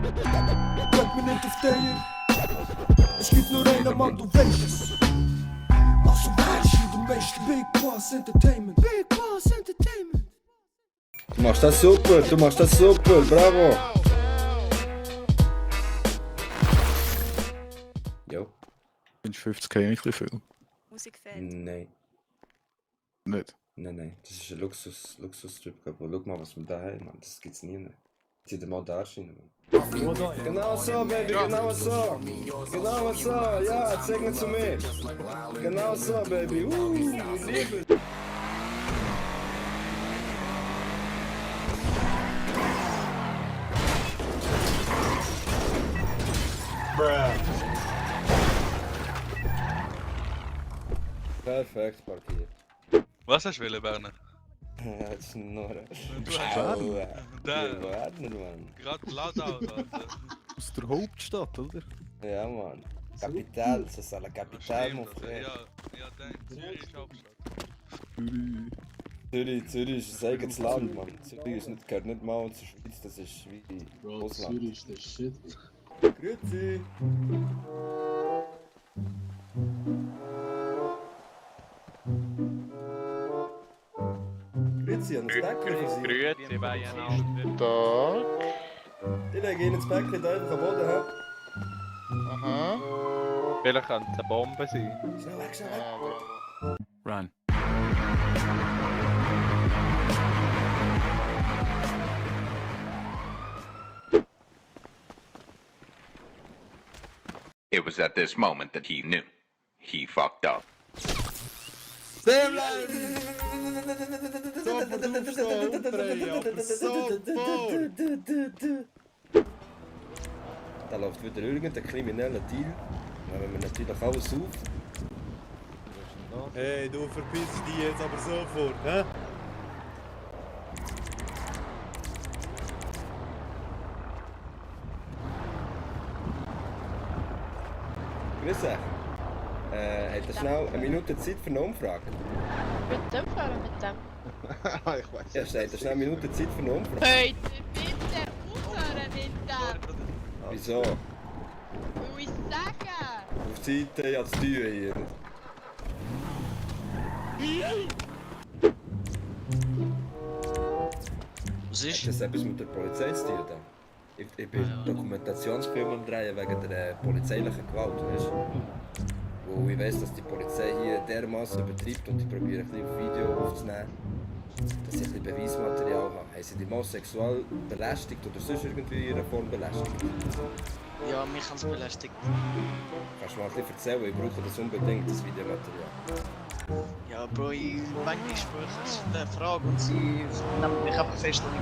Bleib mir nicht auf dir. Es gibt nur einen Mann, du weißt es. Also weißt du, du weißt Big Bas Entertainment. Big Bas Entertainment. Du machst das super, bravo! Jo. Findest du 50k nicht viel? Musikfan. Nein. Nicht? Nein. Das ist ein Luxus-Strip. Schau mal, was wir da haben, Mann. Das gibt's nie mehr. Zieh dir mal da rein, Mann. Genau so, Baby, genau so! Genau so, ja, zeig mir zu mir! Genau so, Baby, ich liebe es! Perfekt markiert. Was hast du wollen, Berner? Ja, das ist nur... Du hast Der Werner, Mann. gerade laut aus, Alter. Aus der Hauptstadt, oder? Ja, Mann. Capital, das ist la Capital, mon frère. Ja, denk, Zürich ist Hauptstadt. Zürich ist ein eigenes Land, Mann. Zürich gehört nicht mal zur Schweiz, das ist wie Russland. Zürich ist der Shit. Grüezi! Grüezi, an das Päckchen für Sie. Grüezi beieinander. Die legen Ihnen das Päckchen da einfach am Boden, hä? Aha. Vielleicht könnte es eine Bombe sein. Schnell weg! Run. It was at this moment that he knew. He fucked up. Stehen bleiben! Sofort aufstehen, umdrehen, aber sofort! Da läuft wieder irgendein krimineller Deal. Dann nehmen wir natürlich alles auf. Hey, du verpisst dich jetzt aber sofort, hä? Grüß euch. Hat ihr schnell eine Minute Zeit für eine Umfrage? Mit dem fahren, mit dem. Ich weiß. Ja, hat ihr schnell eine Minute Zeit für eine Umfrage? Heute bitte aufhören mit dem. Wieso? Will ich sagen? Auf die Seite, ja, das Tür hier. Was Hat das etwas mit der Polizei zu tun? Da? Ich bin Dokumentationsfilm am Drehen wegen der polizeilichen Gewalt, weißt du? Wo ich weiss, dass die Polizei hier dermaßen übertreibt und ich probiere ein bisschen auf Video aufzunehmen, dass ich ein bisschen Beweismaterial habe. Haben sie dich mal sexuell belästigt oder sonst irgendwie in einer Form belästigt? Ja, mich haben sie belästigt. Kannst du mal ein bisschen erzählen? Ich brauche das unbedingt, das Videomaterial. Ja, Bro, manchmal spreche ich eine Frage und sie nehmen mich einfach fest und ich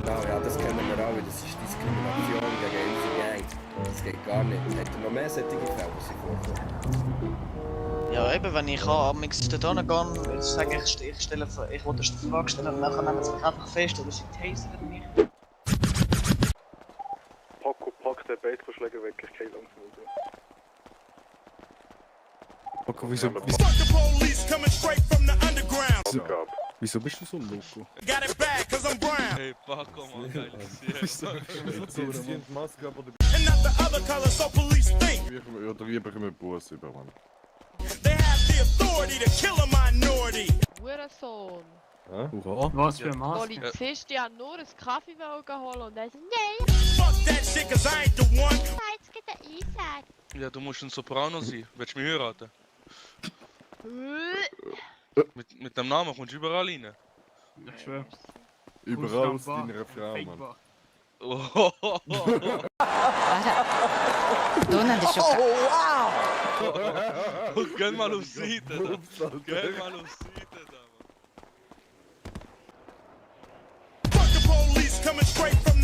Genau, ja, das kennen wir alle. Das ist Diskrimination gegen unsere Gang. Das geht gar nicht. Hat er noch mehr solche Fälle, die sie vorkommen? Ja, eben, wenn ich amigs dort hingehe, sage ich, ich will eine Frage stellen und dann nehmen sie mich einfach fest oder sie tasern mich. Paco, pack den Baseballschläger weg, ich kann langsam raus. Paco, wieso bist du so ein Loco? Hey, Paco, Mann, geiles Tier. Maske ab oder... Ja, lieber können wir Bus über, Mann. Hurensohn. Hurra. Was für Maske? Polizist, die haben nur einen Kaffee holen und er sagt, nein, jetzt geht er einsagen. Ja, du musst ein Soprano sein. Willst du mich heiraten? Mit dem Namen kommst du überall rein. Ich schwör. Überall aus deiner Frau, Mann. Oh, geh mal auf Seite da. Geh mal auf Seite da, Mann.